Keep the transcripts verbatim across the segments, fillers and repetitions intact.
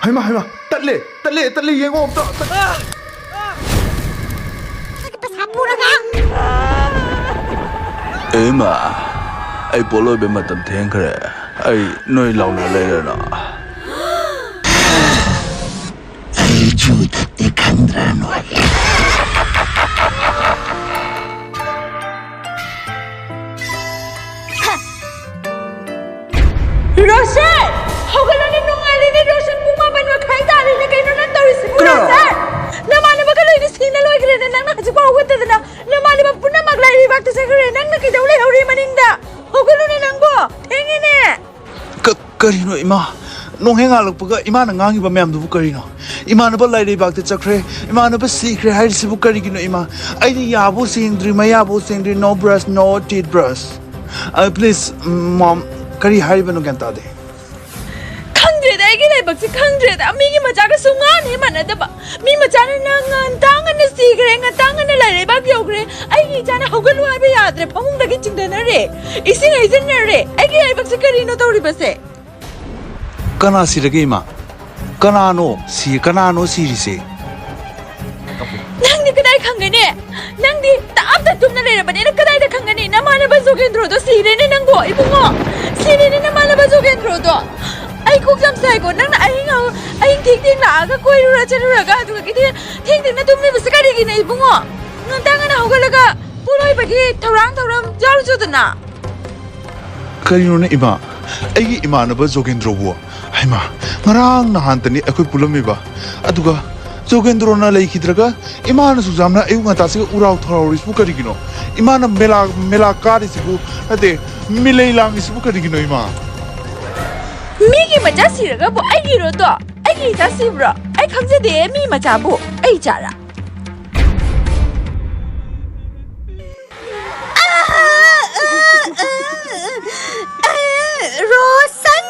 ꯍꯩꯃꯥ, ꯍꯩꯃꯥ, ꯇꯠꯂꯦ, ꯇꯠꯂꯦ, ꯇꯠꯂꯦ, ꯌꯦꯡꯉꯣ ꯑꯝꯇ, ꯇꯠꯂꯦ꯫ ꯄꯩꯁꯥ ꯄꯨꯔꯒ ꯏꯃꯥ, ꯑꯩ ꯄꯣꯠꯂꯣꯏꯕ ꯃꯇꯝ ꯊꯦꯡꯈ꯭ꯔꯦ꯫ ꯑꯩ ꯅꯣꯏ ꯂꯥꯎꯅ ꯂꯩꯔꯅꯣ? ꯑꯩ ꯖꯨ ꯊꯛꯇꯤ ꯈꯪꯗ꯭ꯔ ꯅꯣꯏ꯫ ꯔꯣꯁꯟ! ꯍꯧꯒꯠꯂꯣꯅꯦ, ꯅꯣꯡꯉꯥꯜꯂꯦꯅꯦ, ꯔꯣꯁꯟ, ꯄꯨꯡ ꯃꯥꯄꯟ ꯃꯈꯥꯏ ꯇꯥꯔꯦꯅꯦ, ꯀꯩꯅꯣ ꯅꯪ ꯇꯧꯔꯤꯁꯤꯕꯨ, ꯀꯅꯥꯅꯣ? ꯔꯣꯁꯟ? ꯅꯃꯥꯟꯅꯕꯒ ꯂꯣꯏꯅ ꯁꯤꯅ ꯂꯣꯏꯈ꯭ꯔꯦꯅꯦ, ꯅꯪꯅ ꯍꯧꯖꯤꯛꯐꯥꯎ ꯍꯧꯒꯠꯇꯗꯅ, ꯅꯃꯥꯟꯅꯕ ꯄꯨꯝꯅꯃꯛ ꯂꯥꯏꯔꯩꯕꯥꯛꯇ ꯆꯠꯈ꯭ꯔꯦ, ꯅꯪꯅ ꯀꯩꯗꯧ ꯂꯩꯍꯧꯔꯤ ꯃꯅꯤꯡꯗ? ꯍꯧꯒꯠꯂꯨꯅꯦ ꯅꯪꯕꯣ, ꯊꯦꯡꯉꯦꯅꯦ꯫ ꯀ- ꯀꯔꯤꯅꯣ ꯏꯃꯥ? ꯅꯣꯡꯍꯦꯛ ꯉꯥꯜꯂꯛꯄꯒ ꯏꯃꯥꯅ ꯉꯥꯡꯉꯤꯕ ꯃꯌꯥꯝꯗꯨꯕꯨ ꯀꯔꯤꯅꯣ? ꯏꯃꯥꯟꯅꯕ ꯂꯥꯏꯔꯩꯕꯥꯛꯇ ꯆꯠꯈ꯭ꯔꯦ, ꯏꯃꯥꯟꯅꯕ ꯁꯤꯈ꯭ꯔꯦ ꯍꯥꯏꯔꯤꯁꯤꯕꯨ ꯀꯔꯤꯒꯤꯅꯣ ꯏꯃꯥ? ꯑꯩꯗꯤ ꯌꯥꯕꯨ ꯁꯦꯡꯗ꯭ꯔꯤ, ꯃꯌꯥꯕꯨ ꯁꯦꯡꯗ꯭ꯔꯤ, no brush, no teeth brush. ꯑ, please, ꯃꯣꯝ, ꯀꯔꯤ ꯍꯥꯏꯔꯤꯕꯅꯣ ꯒ꯭ꯌꯥꯟ ꯇꯥꯗꯦ꯫ ꯈꯪꯗ꯭ꯔꯦꯗ, ꯑꯩꯒꯤ ꯂꯥꯏꯕꯛꯁꯦ ꯈꯪꯗ꯭ꯔꯦꯗ꯫ ꯃꯤꯒꯤ ꯃꯆꯥꯒ ꯁꯨꯡꯃꯥꯟ ꯍꯦꯛ ꯃꯥꯟꯅꯗꯕ꯫ ꯃꯤ ꯃꯆꯥꯅ ꯅꯪ ꯉꯟꯇꯥ ꯉꯟꯅ ꯁꯤꯈ꯭ꯔꯦ, ꯉꯟꯇꯥ ꯉꯟꯅ ꯂꯥꯏꯔꯩꯕꯥꯛ ꯌꯧꯈ꯭ꯔꯦ, ꯑꯩꯒꯤ ꯏꯆꯥꯅ ꯍꯧꯒꯠꯂꯨ ꯍꯥꯏꯕ ꯌꯥꯗ꯭ꯔꯦ, ꯐꯃꯨꯡꯗꯒꯤ ꯆꯤꯡꯊꯅꯔꯦ, ꯏꯁꯤꯡ ꯍꯩꯖꯤꯟꯅꯔꯦ꯫ ꯑꯩꯒꯤ ꯂꯥꯏꯕꯛꯁꯦ ꯀꯔꯤꯅꯣ ꯇꯧꯔꯤꯕꯁꯦ? ꯀꯅꯥ ꯁꯤꯔꯒꯦ ꯏꯃꯥ? ꯀꯅꯥꯅꯣ ꯁꯤ-, ꯀꯅꯥꯅꯣ ꯁꯤꯔꯤꯁꯦ? ꯅꯪꯗꯤ ꯀꯗꯥꯏ ꯈꯪꯒꯅꯤ? ꯅꯪꯗꯤ ꯇꯥꯞꯇ ꯇꯨꯝꯅ ꯂꯩꯔꯕꯅꯤꯅ ꯀꯗꯥꯏꯗ ꯈꯪꯒꯅꯤ? ꯅꯃꯥꯟꯅꯕ ꯖꯣꯒꯦꯟꯗ꯭ꯔꯣꯗꯣ ꯁꯤꯔꯦꯅꯦ ꯅꯪꯕꯣ, ꯏꯕꯨꯡꯉꯣ꯫ ꯁꯤꯔꯦꯅꯦ ꯅꯃꯥꯟꯅꯕ ꯖꯣꯒꯦꯟꯗ꯭ꯔꯣꯗꯣ꯫ ꯑꯩ ꯀꯣꯛ ꯌꯥꯝ ꯁꯥꯏꯀꯣ꯫ ꯅꯪꯅ ꯑꯍꯤꯡ ꯍꯧ-, ꯑꯍꯤꯡ ꯊꯦꯡ ꯊꯦꯡ ꯂꯥꯛꯑꯒ ꯀꯣꯏꯔꯨꯔ ꯆꯠꯂꯨꯔꯒ ꯑꯗꯨꯒ ꯊꯦꯡ ꯊꯦꯡ ꯊꯦꯡꯅ ꯇꯨꯝꯂꯤꯕꯁꯦ ꯀꯔꯤꯒꯤꯅꯣ ꯏꯕꯨꯡꯉꯣ? ꯉꯟꯇꯥ ꯉꯟꯅ ꯍꯧꯒꯠꯂꯒ ꯄꯣꯠꯂꯣꯏꯕꯒꯤ ꯊꯧꯔꯥꯡ ꯊꯧꯔꯝ ꯌꯥꯎꯔꯨꯆꯣꯗꯅ꯫ ꯀꯔꯤꯅꯣꯅꯦ ꯏꯃꯥ? ꯑꯩꯒꯤ ꯏꯃꯥꯟꯅꯕ ꯖꯣꯒꯦꯟꯗ꯭ꯔꯣꯕꯨ? ꯍꯩꯃꯥ, ꯉꯔꯥꯡ ꯅꯍꯥꯟꯇꯅꯤ ꯑꯩꯈꯣꯏ ꯄꯨꯜꯂꯝꯃꯤꯕ꯫ ꯑꯗꯨꯒ ꯖꯣꯒꯦꯟꯗ꯭ꯔꯣꯅ ꯂꯩꯈꯤꯗ꯭ꯔꯒ ꯏꯃꯥꯅꯁꯨ ꯌꯥꯝꯅ ꯑꯌꯨꯛ ꯉꯟꯇꯥꯁꯤꯒ ꯎꯔꯥꯎ ꯊꯔꯥꯎꯔꯤꯁꯤꯕꯨ ꯀꯔꯤꯒꯤꯅꯣ? ꯏꯃꯥꯅ ꯃꯦꯂꯥ, ꯃꯦꯂꯥ ꯀꯥꯔꯤꯁꯤꯕꯨ, ꯅꯠꯇꯦ, ꯃꯤꯂꯩ ꯂꯥꯡꯉꯤꯁꯤꯕꯨ ꯀꯔꯤꯒꯤꯅꯣ ꯏꯃꯥ? ꯃꯤꯒꯤ ꯃꯆꯥ ꯁꯤꯔꯒꯕꯨ ꯑꯩꯒꯤꯔꯣꯗꯣ? ꯑꯩꯒꯤ ꯏꯆꯥ ꯁꯤꯕ꯭ꯔꯣ? ꯑꯩ ꯈꯪꯖꯗꯦ ꯃꯤ ꯃꯆꯥꯕꯨ꯫ ꯑꯩ ꯏꯆꯥꯔꯥ? ꯔꯣꯁꯟ!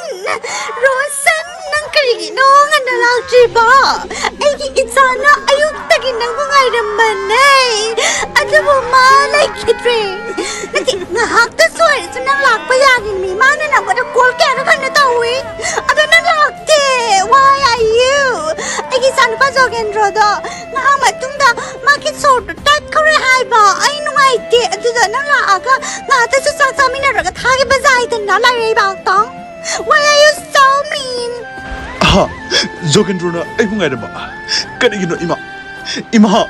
ꯔꯣꯁꯟ! ꯅꯪ ꯀꯔꯤꯒꯤꯅꯣ ꯉꯟꯅ ꯂꯥꯛꯇ꯭ꯔꯤꯕꯣ? ꯑꯩꯒꯤ ꯏꯆꯥꯅ ꯑꯌꯨꯛꯇꯒꯤ ꯅꯪꯕꯨ ꯉꯥꯏꯔꯝꯕꯅꯦ꯫ ꯑꯗꯨꯕꯨ ꯃꯥ ꯂꯩꯈꯤꯗ꯭ꯔꯦ꯫ ꯅꯠꯇꯦ, ꯉꯥꯏꯍꯥꯛꯇꯁꯨ ꯑꯣꯏꯔꯁꯨ ꯅꯪ ꯂꯥꯛꯄ ꯌꯥꯔꯤꯅꯤ꯫ ꯃꯥꯅ ꯅꯪꯉꯣꯟꯗ ꯀꯣꯜ ꯀꯌꯥꯔꯛ ꯍꯟꯅ ꯇꯧꯏ꯫ ꯑꯗꯣ ꯅꯪ ꯂꯥꯛꯇꯦ꯫ ꯋꯥꯏ ꯑꯩ꯫ ꯑꯩꯒꯤ ꯏꯆꯥꯅꯨꯄꯥ ꯖꯣꯒꯦꯟꯗ꯭ꯔꯣꯗꯣ ꯉꯥꯏꯍꯥꯛ ꯃꯇꯨꯡꯗ ꯃꯥꯒꯤ ꯁꯣꯔꯗꯣ ꯇꯠꯈ꯭ꯔꯦ ꯍꯥꯏꯕ꯫ ꯑꯩ ꯅꯨꯡꯉꯥꯏꯇꯦ꯫ ꯑꯗꯨꯗ ꯅꯪ ꯂꯥꯛꯑꯒ ꯉꯥꯏꯍꯥꯛꯇꯁꯨ ꯆꯥꯛ ꯆꯥꯃꯤꯟꯅꯔꯒ ꯊꯥꯈꯤꯕ ꯌꯥꯏꯗꯅ ꯂꯥꯏꯔꯩꯕꯥꯛꯇꯣ꯫ Why are you so mean? ꯑꯍꯥ, ꯖꯣꯒꯦꯟꯗ꯭ꯔꯣꯅ ꯑꯩꯕꯨ ꯉꯥꯏꯔꯝꯕ꯫ ꯀꯔꯤꯒꯤꯅꯣ ꯏꯃꯥ? ꯏꯃꯥ,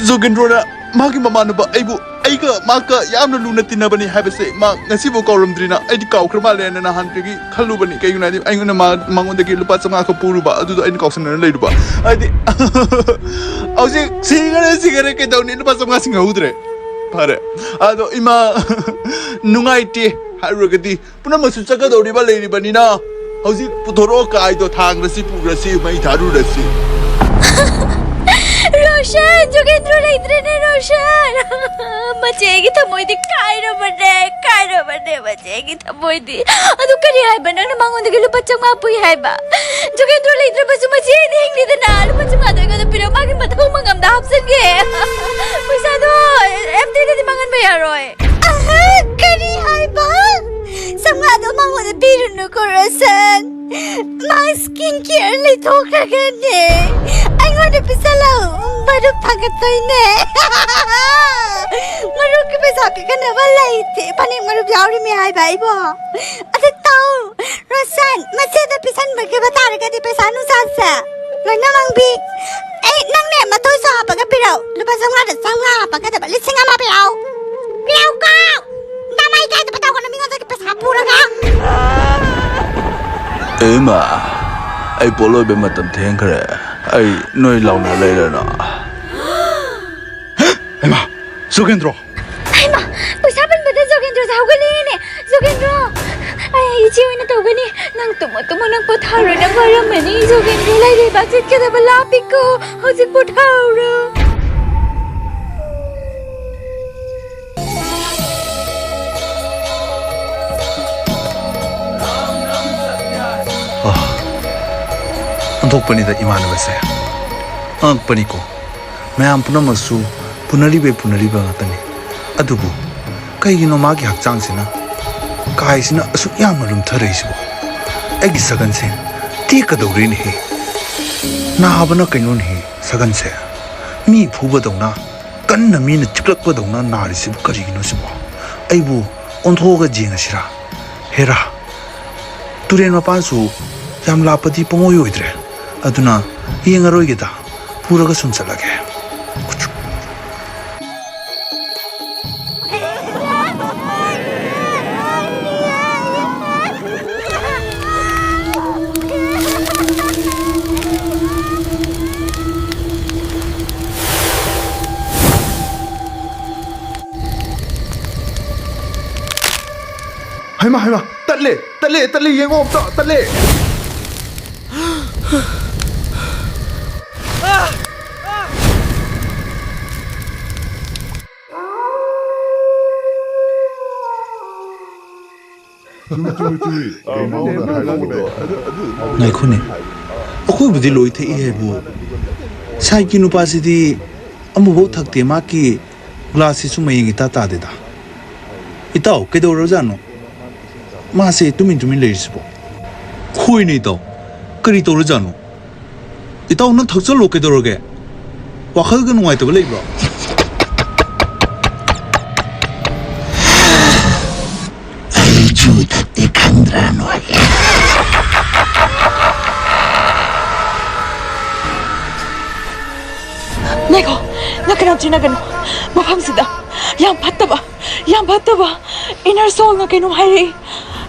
ꯖꯣꯒꯦꯟꯗ꯭ꯔꯣꯅ ꯃꯥꯒꯤ ꯃꯃꯥꯟꯅꯕ ꯑꯩꯕꯨ, ꯑꯩꯒ ꯃꯥꯒ ꯌꯥꯝꯅ ꯂꯨꯅ ꯇꯤꯟꯅꯕꯅꯤ ꯍꯥꯏꯕꯁꯦ ꯃꯥ ꯉꯁꯤꯐꯥꯎ ꯀꯥꯎꯔꯝꯗ꯭ꯔꯤꯅ ꯑꯩꯗꯤ ꯀꯥꯎꯈ꯭ꯔ ꯃꯥꯜꯂꯦꯅ ꯅꯍꯥꯟꯗꯒꯤ ꯈꯜꯂꯨꯕꯅꯤ꯫ ꯀꯩꯒꯤꯅꯣ ꯍꯥꯏꯗꯤ ꯑꯩꯉꯣꯟꯗ ꯃꯥ-, ꯃꯉꯣꯟꯗꯒꯤ ꯂꯨꯄꯥ ꯆꯥꯝꯃꯉꯥ ꯈꯛ ꯄꯨꯔꯨꯕ ꯑꯗꯨꯗꯣ ꯑꯩꯅ ꯀꯥꯎꯁꯟꯅꯅ ꯂꯩꯔꯨꯕ꯫ ꯍꯥꯏꯗꯤ ꯍꯧꯖꯤꯛ ꯁꯤꯈꯔꯦ, ꯁꯤꯈꯔꯦ, ꯀꯩꯗꯧꯅꯤ? ꯂꯨꯄꯥ ꯆꯥꯝꯃꯉꯥ ꯁꯤꯡꯍꯧꯗ꯭ꯔꯦ꯫ ꯐꯔꯦ꯫ ꯑꯗꯣ ꯏꯃꯥ, ꯅꯨꯡꯉꯥꯏꯇꯦ ꯍꯥꯏꯔꯨꯔꯒꯗꯤ ꯄꯨꯝꯅꯃꯛꯁꯨ ꯆꯠꯀꯗꯧꯔꯤꯕ ꯂꯩꯔꯤꯕꯅꯤꯅ ꯍꯧꯖꯤꯛ ꯄꯨꯊꯣꯔꯛꯑꯣ, ꯀꯥꯏꯗꯣ ꯊꯥꯡꯂꯁꯤ, ꯄꯨꯈ꯭ꯔꯁꯤ, ꯃꯩ ꯊꯥꯔꯨꯔꯁꯤ꯫ ꯔꯣꯁꯟ, ꯖꯣꯒꯦꯟꯗ꯭ꯔꯣ ꯂꯩꯇ꯭ꯔꯦꯅꯦ ꯔꯣꯁꯟ꯫ ꯃꯆꯦꯒꯤ ꯊꯃꯣꯏꯗꯤ ꯀꯥꯏꯔꯕꯅꯦ, ꯀꯥꯏꯔꯕꯅꯦ ꯃꯆꯦꯒꯤ ꯊꯃꯣꯏꯗꯤ꯫ ꯑꯗꯨ ꯀꯔꯤ ꯍꯥꯏꯕ? ꯅꯪꯅ ꯃꯉꯣꯟꯗꯒꯤ ꯂꯨꯄꯥ ꯆꯥꯝꯃꯉꯥ ꯄꯨꯏ ꯍꯥꯏꯕ? ꯖꯣꯒꯦꯟꯗ꯭ꯔꯣ ꯂꯩꯇ꯭ꯔꯕꯁꯨ ꯃꯆꯦ ꯑꯩꯅ ꯍꯤꯡꯂꯤꯗꯅ꯫ ꯂꯨꯄꯥ ꯆꯥꯝꯃꯉꯥꯗꯣ ꯑꯩꯉꯣꯟꯗ ꯄꯤꯔꯛꯑꯣ, ꯃꯥꯒꯤ ꯃꯊꯧ ꯃꯉꯝꯗ ꯍꯥꯞꯆꯤꯟꯒꯦ꯫ ꯄꯩꯁꯥꯗꯣ ꯑꯦꯝ ꯗꯤꯗꯗꯤ ꯃꯥꯡꯍꯟꯕ ꯌꯥꯔꯣꯏ꯫ ꯑꯍ, ꯀꯔꯤ ꯍꯥꯏꯕ? ꯆꯥꯝꯃꯉꯥꯗꯣ ꯃꯉꯣꯟꯗ ꯄꯤꯔꯨꯅꯨꯀꯣ ꯔꯣꯁꯟ꯫ ꯃꯥ ꯁ꯭ꯀꯤꯟ ꯀꯤꯌꯔ ꯂꯩꯊꯣꯛꯈ꯭ꯔꯒꯅꯦ ꯑꯩꯉꯣꯟꯗ ꯄꯤꯁꯜꯂꯛꯎ, ꯃꯔꯨꯞ ꯐꯪꯒꯠꯇꯣꯏꯅꯦ꯫ ꯃꯔꯨꯞꯀꯤ ꯄꯩꯁꯥ ꯄꯤꯒꯅꯕ ꯂꯩꯇꯦ, ꯐꯅꯦꯛ ꯃꯔꯨꯞ ꯌꯥꯎꯔꯤꯃꯤ ꯍꯥꯏꯕ ꯑꯩꯕꯣ꯫ ꯑꯗꯨ ꯇꯧ ꯔꯣꯁꯟ, ꯃꯆꯦꯗ ꯄꯤꯁꯟꯕꯤꯈꯤꯕ ꯇꯥꯔꯒꯗꯤ ꯄꯩꯁꯥ ꯅꯨꯡꯁꯥꯁꯦ ꯂꯣꯏꯅ ꯃꯥꯡꯕꯤ꯫ ꯑꯩ ꯅꯪꯅꯦ ꯃꯇꯣꯏꯁꯨ ꯍꯥꯞꯄꯒ ꯄꯤꯔꯛꯎ, ꯂꯨꯄꯥ ꯆꯥꯝꯃꯉꯥꯗ ꯆꯥꯝꯃꯉꯥ ꯍꯥꯞꯄꯛꯀꯗꯕ ꯂꯤꯁꯤꯡ ꯑꯃ ꯄꯤꯔꯛꯎ꯫ ꯄꯤꯔꯛꯎꯀꯣ꯫ ꯅꯃꯥꯏ ꯀꯥꯏꯗꯕ ꯇꯧꯒꯅꯨ ꯃꯤꯉꯣꯟꯗꯒꯤ ꯄꯩꯁꯥ ꯄꯨꯔꯒ꯫ ꯏꯃꯥ, ꯑꯩ ꯄꯣꯠ ꯂꯣꯏꯕ ꯃꯇꯝ ꯊꯦꯡꯈ꯭ꯔꯦ꯫ ꯑꯩ ꯅꯣꯏ ꯂꯥꯎꯅ ꯂꯩꯔꯅꯣ? ꯏꯃꯥ, ꯖꯣꯒꯦꯟꯗ꯭ꯔꯣ! ꯍꯩꯃꯥ, ꯄꯩꯁꯥ ꯄꯟꯕꯗ ꯖꯣꯒꯦꯟꯗ꯭ꯔꯣꯁꯦ ꯍꯧꯒꯠꯂꯛꯑꯦꯅꯦ꯫ ꯖꯣꯒꯦꯟꯗ꯭ꯔꯣ, ꯑꯩ ꯏꯆꯦ ꯑꯣꯏꯅ ꯇꯧꯒꯅꯤ꯫ ꯅꯪ ꯇꯨꯝꯃꯣ, ꯇꯨꯝꯃꯣ, ꯅꯪ ꯄꯣꯊꯥꯔꯣ, ꯅꯪ ꯋꯥꯔꯝꯃꯅꯤ꯫ ꯖꯣꯒꯦꯟꯗ꯭ꯔꯣ, ꯂꯥꯏꯔꯩꯕꯥꯛ ꯆꯠꯀꯗꯕ ꯂꯥꯞꯄꯤꯀꯣ꯫ ꯍꯧꯖꯤꯛ ꯄꯣꯊꯥꯍꯧꯔꯣ꯫ ꯑꯣꯟꯊꯣꯛꯄꯅꯤꯗ ꯏꯃꯥꯟꯅꯕꯁꯦ꯫ ꯑꯉꯛꯄꯅꯤꯀꯣ꯫ ꯃꯌꯥꯝ ꯄꯨꯝꯅꯃꯛꯁꯨ ꯄꯨꯅꯔꯤꯕꯩ ꯄꯨꯅꯔꯤꯕ ꯉꯥꯛꯇꯅꯤ꯫ ꯑꯗꯨꯕꯨ ꯀꯩꯒꯤꯅꯣ ꯃꯥꯒꯤ ꯍꯛꯆꯥꯡꯁꯤꯅ, ꯀꯥꯏꯁꯤꯅ ꯑꯁꯨꯛ ꯌꯥꯝꯅ ꯂꯨꯝꯊꯔꯛꯏꯁꯤꯕꯣ? ꯑꯩꯒꯤ ꯁꯒꯟꯁꯦ ꯇꯦꯛꯀꯗꯧꯔꯦꯅꯦꯍꯦ꯫ ꯅꯥꯕꯅ ꯀꯩꯅꯣꯅꯦꯍꯦ, ꯁꯒꯟꯁꯦ꯫ ꯃꯤ ꯐꯨꯕꯗꯧꯅ, ꯀꯟꯅ ꯃꯤꯅ ꯆꯤꯛꯂꯛꯄꯗꯧꯅ ꯅꯥꯔꯤꯁꯤꯕꯨ ꯀꯔꯤꯒꯤꯅꯣ ꯁꯤꯕꯣ? ꯑꯩꯕꯨ ꯑꯣꯟꯊꯣꯛꯑꯒ ꯌꯦꯡꯉꯁꯤꯔꯥ? ꯍꯦꯔꯥ, ꯇꯨꯔꯦꯟ ꯃꯄꯥꯟꯁꯨ ꯌꯥꯝ ꯂꯥꯞꯄꯗꯤ ꯄꯪꯑꯣꯏ ꯑꯣꯏꯗ꯭ꯔꯦ꯫ ꯑꯗꯨꯅ ꯌꯦꯡꯉꯔꯣꯏꯒꯦꯗ, ꯄꯨꯔꯒ ꯁꯨꯝ ꯆꯠꯂꯒꯦ꯫ ꯍꯩꯃꯥ, ꯍꯩꯃꯥ, ꯇꯠꯂꯦ, ꯇꯠꯂꯦ, ꯇꯠꯂꯦ, ꯌꯦꯡꯉꯣ ꯑꯝꯇ, ꯇꯠꯂꯦ꯫ ꯉꯥꯏꯈꯣꯅꯦ, ꯑꯩꯈꯣꯏꯕꯨꯗꯤ ꯂꯣꯏ ꯊꯛꯏ ꯍꯥꯏꯕꯨ, ꯁꯥꯏꯠꯀꯤ ꯅꯨꯄꯥꯁꯤꯗꯤ ꯑꯃꯐꯥꯎ ꯊꯛꯇꯦ, ꯃꯥꯒꯤ ꯒ꯭ꯂꯥꯁꯁꯤꯁꯨ ꯃꯌꯦꯡ ꯏꯇꯥ ꯇꯥꯗꯦꯗ꯫ ꯏꯇꯥꯎ, ꯀꯩꯗꯧꯔꯖꯥꯠꯅꯣ? ꯃꯥꯁꯦ ꯇꯨꯃꯤꯟ ꯇꯨꯃꯤꯟ ꯂꯩꯔꯤꯁꯤꯕꯣ? ꯍꯣꯏꯅꯦ ꯏꯇꯥꯎ, ꯀꯔꯤ ꯇꯧꯔꯖꯥꯠꯅꯣ? ꯏꯇꯥꯎ, ꯅꯪ ꯊꯛꯆꯜꯂꯣ, ꯀꯩꯗꯧꯔꯒꯦ? ꯋꯥꯈꯜꯒ ꯅꯨꯡꯉꯥꯏꯇꯕ ꯂꯩꯕ꯭ꯔꯣ? ꯑꯩ ꯌꯨ ꯊꯛꯇꯦ ꯈꯪꯗ꯭ꯔꯥ ꯅꯣꯏ? ꯉꯥꯏꯈꯣ, ꯅꯪ ꯀꯅꯥꯝ ꯆꯤꯟꯅꯒꯅꯨ꯫ ꯃꯐꯝꯁꯤꯗ ꯌꯥꯝ ꯐꯠꯇꯕ, ꯌꯥꯝ ꯐꯠꯇꯕ inner soulꯅ ꯀꯩꯅꯣꯝ ꯍꯥꯏꯔꯛꯏ꯫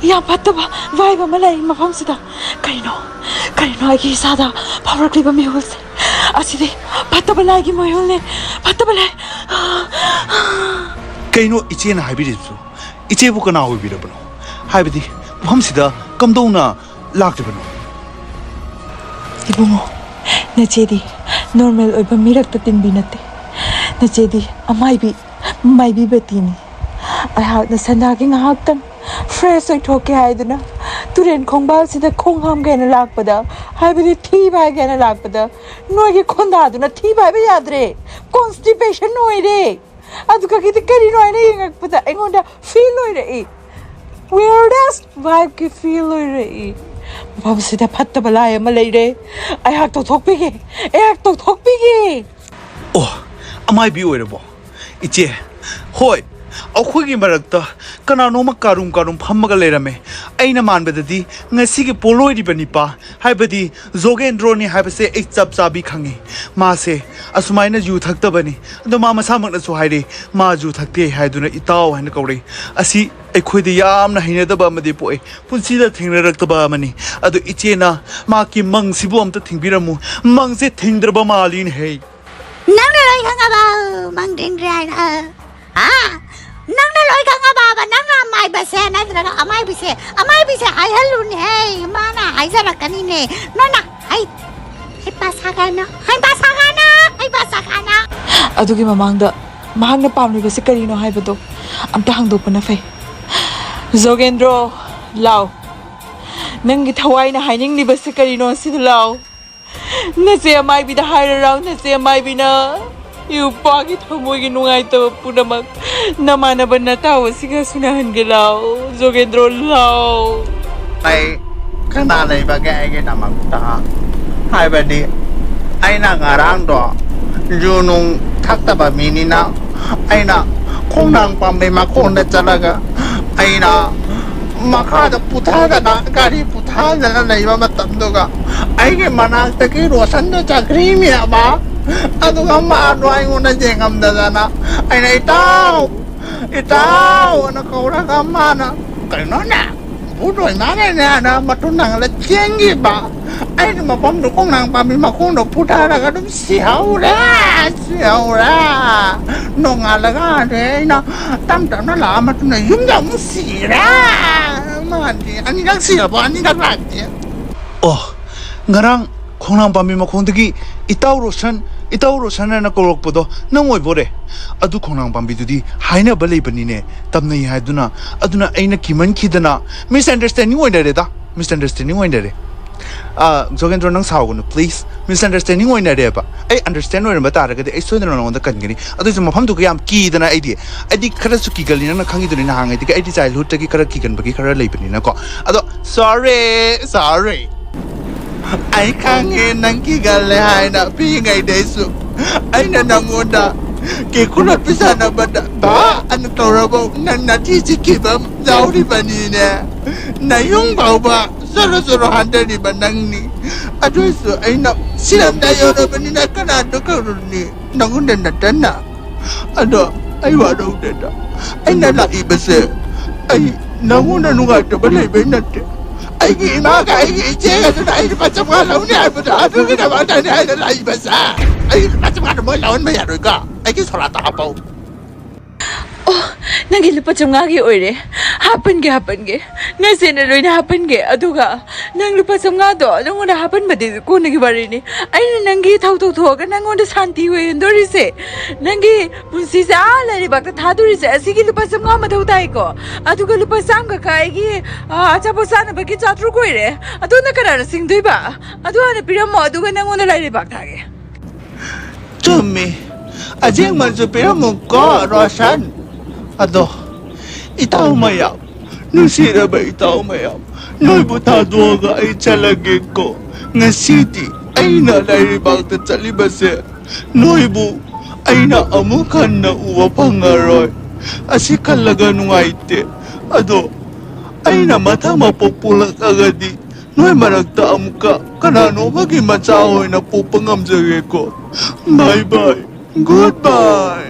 ꯌꯥꯝ ꯐꯠꯇꯕ vibe ꯑꯃ ꯂꯩ ꯃꯐꯝꯁꯤꯗ꯫ ꯀꯔꯤꯅꯣ, ꯀꯔꯤꯅꯣ ꯑꯩꯒꯤ ꯏꯁꯥꯗ ꯐꯥꯎꯔꯛꯂꯤꯕ ꯃꯤꯍꯨꯜꯁꯦ? ꯑꯁꯤꯗꯤ ꯐꯠꯇꯕ ꯂꯥꯏꯒꯤ ꯃꯤꯍꯨꯜꯅꯦ, ꯐꯠꯇꯕ ꯂꯥꯏ꯫ ꯀꯩꯅꯣ ꯏꯆꯦꯅ ꯍꯥꯏꯕꯤꯔꯤꯕꯁꯨ? ꯏꯆꯦꯕꯨ ꯀꯅꯥ ꯑꯣꯏꯕꯤꯔꯕꯅꯣ? ꯍꯥꯏꯕꯗꯤ ꯃꯐꯝꯁꯤꯗ ꯀꯝꯗꯧꯅ ꯂꯥꯛꯂꯤꯕꯅꯣ? ꯏꯕꯨꯡꯉꯣ, ꯅꯆꯦꯗꯤ normal ꯑꯣꯏꯕ ꯃꯤꯔꯛꯇ ꯇꯤꯟꯕꯤ ꯅꯠꯇꯦ꯫ ꯅꯆꯦꯗꯤ ꯑꯃꯥꯏꯕꯤ, ꯃꯥꯏꯕꯤ ꯕꯦꯇꯤꯅꯤ꯫ ꯑꯩꯍꯥꯛꯅ ꯁꯟꯗꯥꯒꯤ ꯉꯥꯏꯍꯥꯛꯇꯪ fresh ꯑꯣꯏꯊꯣꯛꯀꯦ ꯍꯥꯏꯗꯨꯅ ꯇꯨꯔꯦꯟ ꯈꯣꯡꯕꯥꯜꯁꯤꯗ ꯈꯣꯡ ꯍꯥꯝꯒꯦꯅ ꯂꯥꯛꯄꯗ, ꯍꯥꯏꯕꯗꯤ ꯊꯤ ꯐꯥꯏꯒꯦꯅ ꯂꯥꯛꯄꯗ, ꯅꯣꯏꯒꯤ ꯈꯣꯟꯗꯥꯗꯨꯅ ꯊꯤ ꯐꯥꯏꯕ ꯌꯥꯗ꯭ꯔꯦ, constipation ꯑꯣꯏꯔꯦ꯫ ꯑꯗꯨꯒꯤꯗꯤ ꯀꯔꯤꯅꯣ ꯍꯥꯏꯅ ꯌꯦꯡꯉꯛꯄꯗ ꯑꯩꯉꯣꯟꯗ feel ꯑꯣꯏꯔꯛꯏ, weirdest vibeꯀꯤ feel ꯑꯣꯏꯔꯛꯏ꯫ ꯃꯐꯝꯁꯤꯗ ꯐꯠꯇꯕ ꯂꯥꯏ ꯑꯃ ꯂꯩꯔꯦ꯫ ꯑꯩꯍꯥꯛ ꯇꯧꯊꯣꯛꯄꯤꯒꯦ꯫ ꯑꯩꯍꯥꯛ ꯇꯧꯊꯣꯛꯄꯤꯒꯦ꯫ ꯑꯣ, ꯑꯃꯥꯏꯕꯤ ꯑꯣꯏꯔꯕꯣ? ꯏꯆꯦ, ꯍꯣꯏ, ꯑꯩꯈꯣꯏꯒꯤ ꯃꯔꯛꯇ ꯀꯅꯥꯅꯣꯃ ꯀꯥꯔꯨꯝ ꯀꯥꯔꯨꯝ ꯐꯝꯃꯒ ꯂꯩꯔꯝꯃꯦ꯫ ꯑꯩꯅ ꯃꯥꯟꯕꯗꯗꯤ ꯉꯁꯤꯒꯤ ꯄꯣꯂꯣꯏꯔꯤꯕ ꯅꯤꯄꯥ, ꯍꯥꯏꯕꯗꯤ ꯖꯣꯒꯦꯟꯗ꯭ꯔꯣꯅꯤ ꯍꯥꯏꯕꯁꯦ ꯑꯩ ꯆꯞ ꯆꯥꯕꯤ ꯈꯪꯉꯤ꯫ ꯃꯥꯁꯦ ꯑꯁꯨꯃꯥꯏꯅ ꯌꯨ ꯊꯛꯇꯕꯅꯤ꯫ ꯑꯗꯣ ꯃꯥ ꯃꯁꯥꯃꯛꯅꯁꯨ ꯍꯥꯏꯔꯤ, ꯃꯥ ꯌꯨ ꯊꯛꯇꯦ ꯍꯥꯏꯗꯨꯅ ꯏꯇꯥꯎ ꯍꯥꯏꯅ ꯀꯧꯔꯛꯏ꯫ ꯑꯁꯤ ꯑꯩꯈꯣꯏꯗ ꯌꯥꯝꯅ ꯍꯩꯅꯗꯕ ꯑꯃꯗꯤ ꯄꯣꯛꯏ꯫ ꯄꯨꯟꯁꯤꯗ ꯊꯦꯡꯅꯔꯛꯇꯕ ꯑꯃꯅꯤ꯫ ꯑꯗꯣ ꯏꯆꯦꯅ ꯃꯍꯥꯛꯀꯤ ꯃꯪꯁꯤꯕꯨ ꯑꯝꯇ ꯊꯤꯡꯕꯤꯔꯝꯃꯨ꯫ ꯃꯪꯁꯦ ꯊꯤꯡꯗ꯭ꯔꯕ ꯃꯥꯜꯂꯤꯅꯦꯍꯦ꯫ ꯅꯪꯅ ꯂꯣꯏ ꯈꯪꯉꯕ? ꯃꯪ ꯊꯤꯡꯗ꯭ꯔꯦ ꯍꯥꯏꯅ? ꯍꯥ? ꯅꯪꯅ ꯂꯣꯏ ꯈꯪꯉꯕꯕ? ꯅꯪꯅ ꯑꯃꯥꯏꯕꯁꯦ ꯅꯠꯇ꯭ꯔꯒ ꯑꯃꯥꯏꯕꯤꯁꯦ? ꯑꯃꯥꯏꯕꯤꯁꯦ ꯍꯥꯏꯍꯜꯂꯨꯅꯦꯍꯦ, ꯃꯥꯅ ꯍꯥꯏꯖꯔꯛꯀꯅꯤꯅꯦ꯫ ꯅꯣꯏꯅ ꯍꯩ, ꯍꯩꯄꯥ ꯁꯥꯒꯅꯨ, ꯍꯩꯄꯥ ꯁꯥꯒꯅꯨ, ꯍꯩꯄꯥ ꯁꯥꯒꯅꯨ꯫ ꯑꯗꯨꯒꯤ ꯃꯃꯥꯡꯗ ꯃꯍꯥꯛꯅ ꯄꯥꯝꯂꯤꯕꯁꯤ ꯀꯔꯤꯅꯣ ꯍꯥꯏꯕꯗꯣ ꯑꯝꯇ ꯍꯪꯗꯣꯛꯄꯅ ꯐꯩ꯫ ꯖꯣꯒꯦꯟꯗ꯭ꯔꯣ, ꯂꯥꯎ꯫ ꯅꯪꯒꯤ ꯊꯋꯥꯏꯅ ꯍꯥꯏꯅꯤꯡꯂꯤꯕꯁꯤ ꯀꯔꯤꯅꯣ, ꯁꯤꯗ ꯂꯥꯎ꯫ ꯅꯆꯦ ꯑꯃꯥꯏꯕꯤꯗ ꯍꯥꯏꯔꯨꯔꯥꯎ, ꯅꯆꯦ ꯑꯃꯥꯏꯕꯤꯅ ꯏꯎꯄꯥꯒꯤ ꯊꯃꯣꯏꯒꯤ ꯅꯨꯡꯉꯥꯏꯇꯕ ꯄꯨꯝꯅꯃꯛ ꯅꯃꯥꯟꯅꯕ ꯅꯇꯥꯎ ꯑꯁꯤꯒ ꯁꯨꯅꯍꯟꯒꯦ ꯂꯥꯎ, ꯖꯣꯒꯦꯟꯗ꯭ꯔꯣ ꯂꯥꯎ꯫ ꯑꯩ ꯀꯅꯥ ꯂꯩꯕꯒꯦ ꯑꯩꯒꯤꯗꯃꯛꯇ? ꯍꯥꯏꯕꯗꯤ ꯑꯩꯅ ꯉꯔꯥꯡꯗꯣ ꯌꯨ ꯅꯨꯡ ꯊꯛꯇꯕ ꯃꯤꯅꯤꯅ ꯑꯩꯅ ꯈꯣꯡꯅꯥꯡ ꯄꯥꯝꯕꯤ ꯃꯈꯣꯡꯗ ꯆꯠꯂꯒ ꯑꯩꯅ ꯃꯈꯥꯗ ꯄꯨꯊꯗꯅ, ꯒꯥꯔꯤ ꯄꯨꯊꯗꯅ ꯂꯩꯕ ꯃꯇꯝꯗꯨꯒ ꯑꯩꯒꯤ ꯃꯅꯥꯛꯇꯒꯤ ꯔꯣꯁꯟꯗꯣ ꯆꯠꯈ꯭ꯔꯤꯃꯤ ꯑꯃ꯫ ꯑꯗꯨꯒ ꯃꯥꯗꯣ ꯑꯩꯉꯣꯟꯗ ꯌꯦꯡꯉꯝꯗꯗꯅ ꯑꯩꯅ, "ꯏꯇꯥꯎ, ꯏꯇꯥꯎ" ꯑꯅ ꯀꯧꯔꯒ ꯃꯥꯅ, "ꯀꯩꯅꯣꯅꯦ, ꯚꯨꯠ ꯑꯣꯏ ꯃꯥꯜꯂꯦꯅꯦ" ꯑꯅ ꯃꯇꯨ ꯅꯪꯂ ꯆꯦꯟꯈꯤꯕ꯫ ꯑꯩꯅ ꯃꯐꯝꯗꯨ ꯈꯣꯡꯅꯥꯡ ꯄꯥꯝꯕꯤ ꯃꯈꯣꯡꯗꯣ ꯄꯨꯊꯔꯒ ꯑꯗꯨꯝ ꯁꯤꯍꯧꯔꯦ, ꯁꯤꯍꯧꯔꯦ꯫ ꯅꯣꯡꯉꯥꯜꯂꯒ ꯑꯗꯩ ꯑꯩꯅ ꯇꯞ ꯇꯞꯅ ꯂꯥꯛꯑ ꯃꯇꯨꯡꯗ ꯌꯨꯝꯗ ꯑꯃꯨꯛ ꯁꯤꯔꯦ꯫ ꯃꯥꯗꯤ ꯑꯅꯤꯔꯛ ꯁꯤꯔꯕꯣ? ꯑꯅꯤꯔꯛ ꯂꯥꯛꯇꯦ꯫ ꯑꯣ, ꯉꯔꯥꯡ ꯈꯣꯡꯅꯥꯡ ꯄꯥꯝꯕꯤ ꯃꯈꯣꯡꯗꯒꯤ "ꯏꯇꯥꯎ ꯔꯣꯁꯟ, ꯏꯇꯥꯎ ꯔꯣꯁꯟ" ꯍꯥꯏꯅ ꯀꯧꯔꯛꯄꯗꯣ ꯅꯪ ꯑꯣꯏꯕꯣꯔꯦ? ꯑꯗꯨ ꯈꯣꯡꯅꯥꯡ ꯄꯥꯝꯕꯤꯗꯨꯗꯤ ꯍꯥꯏꯅꯕ ꯂꯩꯕꯅꯤꯅꯦ, ꯇꯝꯅꯩ ꯍꯥꯏꯗꯨꯅ꯫ ꯑꯗꯨꯅ ꯑꯩꯅ ꯀꯤꯃꯟꯈꯤꯗꯅ, misunderstanding ꯑꯣꯏꯅꯔꯦꯗ, misunderstanding ꯑꯣꯏꯅꯔꯦ꯫ ꯑ, ꯖꯣꯒꯦꯟꯗ꯭ꯔꯣ, ꯅꯪ ꯁꯥꯎꯒꯅꯨ, please. Misunderstanding ꯑꯣꯏꯅꯔꯦꯕ꯫ ꯑꯩ understand ꯑꯣꯏꯔꯝꯕ ꯇꯥꯔꯒꯗꯤ ꯑꯩ ꯁꯣꯏꯗꯅ ꯅꯉꯣꯟꯗ ꯀꯟꯒꯅꯤ꯫ ꯑꯗꯨꯏꯁꯨ ꯃꯐꯝꯗꯨꯒ ꯌꯥꯝ ꯀꯤꯗꯅ ꯑꯩꯗꯤ, ꯑꯩꯗꯤ ꯈꯔꯁꯨ ꯀꯤꯒꯜꯂꯤ, ꯅꯪꯅ ꯈꯪꯉꯤꯗꯨꯅꯤ꯫ ꯅꯍꯥꯟꯉꯩꯗꯒꯤ ꯑꯩꯗꯤ childhoodꯇꯒꯤ ꯈꯔ ꯀꯤꯒꯟꯕꯒꯤ ꯈꯔ ꯂꯩꯕꯅꯤꯅꯀꯣ꯫ ꯑꯗꯣ sorry, sorry꯫ ꯑꯩ ꯈꯪꯉꯦ ꯅꯪ ꯀꯤꯒꯜꯂꯦ ꯍꯥꯏꯅ꯫ ꯄꯤꯛꯏꯉꯩꯗꯩꯁꯨ ꯑꯩꯅ ꯅꯪꯉꯣꯟꯗ ꯀꯦꯀꯨ ꯂꯣꯠꯄꯤ ꯁꯥꯟꯅꯕꯗ "ꯕꯥ" ꯑꯅ ꯀꯧꯔꯕꯧ ꯅꯪ ꯅꯊꯤ ꯆꯤꯠꯈꯤꯕ ꯌꯥꯎꯔꯤꯕꯅꯤꯅꯦ꯫ ꯅꯌꯨꯝ ꯐꯥꯎꯕ ꯆꯣꯔꯣ ꯆꯣꯔꯣ ꯍꯟꯊꯔꯤꯕ ꯅꯪꯅꯤ꯫ ꯑꯗꯨꯏꯁꯨ ꯑꯩꯅ ꯁꯤꯔꯝꯗꯥꯏ ꯌꯧꯔꯕꯅꯤꯅ ꯀꯅꯥꯗ ꯀꯧꯔꯨꯅꯤ? ꯅꯪꯉꯣꯟꯗ ꯅꯠꯇꯅ꯫ ꯑꯗꯣ ꯑꯩ ꯋꯥꯔꯧꯗꯦꯗ꯫ ꯑꯩꯅ ꯂꯥꯛꯏꯕꯁꯦ ꯑꯩ ꯅꯪꯉꯣꯟꯗ ꯅꯨꯡꯉꯥꯏꯇꯕ ꯂꯩꯕꯩ ꯅꯠꯇꯦ꯫ ꯑꯩꯒꯤ ꯏꯃꯥꯒ ꯑꯩꯒꯤ ꯏꯆꯦꯒꯗꯨꯅ ꯑꯩ ꯂꯨꯄꯥ ꯆꯥꯝꯃꯉꯥ ꯂꯧꯅꯤ ꯍꯥꯏꯕꯗꯣ ꯑꯗꯨꯒꯤꯗꯃꯛꯇꯅꯤ ꯑꯩꯅ ꯂꯥꯛꯏꯕꯁꯦ꯫ ꯑꯩ ꯂꯨꯄꯥ ꯆꯥꯝꯃꯉꯥꯗꯣ ꯃꯣꯏ ꯂꯧꯍꯟꯕ ꯌꯥꯔꯣꯏꯀꯣ꯫ ꯑꯩꯒꯤ ꯁꯣꯔꯥꯠꯇ ꯍꯥꯞꯄꯧ꯫ ꯑꯣ, ꯅꯪꯒꯤ ꯂꯨꯄꯥ ꯆꯥꯝꯃꯉꯥꯒꯤ ꯑꯣꯏꯔꯦ꯫ ꯍꯥꯞꯄꯟꯒꯦ, ꯍꯥꯞꯄꯟꯒꯦ꯫ ꯅꯆꯦꯅ ꯂꯣꯏꯅ ꯍꯥꯞꯄꯟꯒꯦ꯫ ꯑꯗꯨꯒ ꯅꯪ ꯂꯨꯄꯥ ꯆꯥꯝꯃꯉꯥꯗꯣ ꯅꯪꯉꯣꯟꯗ ꯍꯥꯞꯄꯟꯕꯗꯤ ꯀꯣꯟꯅꯒꯤ ꯋꯥꯔꯤꯅꯤ꯫ ꯑꯩꯅ ꯅꯪꯒꯤ ꯊꯧ ꯇꯧꯊꯣꯛꯑꯒ ꯅꯪꯉꯣꯟꯗ ꯁꯥꯟꯇꯤ ꯑꯣꯏꯍꯟꯗꯣꯔꯤꯁꯦ, ꯅꯪꯒꯤ ꯄꯨꯟꯁꯤꯁꯦ ꯑꯥ ꯂꯩꯔꯤꯕꯥꯛꯇ ꯊꯥꯗꯣꯔꯤꯁꯦ, ꯑꯁꯤꯒꯤ ꯂꯨꯄꯥ ꯆꯥꯝꯃꯉꯥ ꯃꯊꯧ ꯇꯥꯏꯀꯣ꯫ ꯑꯗꯨꯒ ꯂꯨꯄꯥ ꯆꯥꯝꯃꯒ ꯀꯥꯏꯒꯤ, ꯑ, ꯑꯆꯥꯄꯣꯠ ꯆꯥꯅꯕꯒꯤ ꯆꯥꯇ꯭ꯔꯨꯛ ꯑꯣꯏꯔꯦ꯫ ꯑꯗꯨꯅ ꯀꯅꯥꯅ ꯁꯤꯡꯗꯣꯏꯕ? ꯑꯗꯨ ꯍꯥꯟꯅ ꯄꯤꯔꯝꯃꯣ, ꯑꯗꯨꯒ ꯅꯪꯉꯣꯟꯗ ꯂꯩꯔꯤꯕꯥꯛ ꯊꯥꯒꯦ꯫ ꯆꯨꯝꯃꯤ꯫ ꯑꯁꯦꯡꯕꯁꯨ ꯄꯤꯔꯝꯃꯨꯀꯣ, ꯔꯣꯁꯟ꯫ ꯑꯗꯣ, ꯏꯇꯥꯎ ꯃꯌꯥꯝ, ꯅꯨꯡꯁꯤꯔꯕ ꯏꯇꯥꯎ ꯃꯌꯥꯝ, ꯅꯣꯏꯕꯨ ꯊꯥꯗꯣꯛꯑꯒ ꯑꯩ ꯆꯠꯂꯒꯦꯀꯣ꯫ ꯉꯁꯤꯗꯤ ꯑꯩꯅ ꯂꯩꯔꯤꯕꯥꯛꯇ ꯆꯠꯂꯤꯕꯁꯦ ꯅꯣꯏꯕꯨ ꯑꯩꯅ ꯑꯃꯨꯛ ꯍꯟꯅ ꯎꯕ ꯐꯪꯉꯔꯣꯏ꯫ ꯑꯁꯤ ꯈꯜꯂꯒ ꯅꯨꯡꯉꯥꯏꯇꯦ꯫ ꯑꯗꯣ ꯑꯩꯅ ꯃꯊꯪ ꯃꯄꯣꯛ ꯄꯣꯛꯂꯛꯂꯒꯗꯤ ꯅꯣꯏ ꯃꯔꯛꯇ ꯑꯃꯨꯛꯀ ꯀꯅꯥꯅꯣ ꯑꯃꯒꯤ ꯃꯆꯥ ꯑꯣꯏꯅ ꯄꯣꯛꯄ ꯉꯝꯖꯒꯦꯀꯣ꯫ Bye bye꯫ Good bye꯫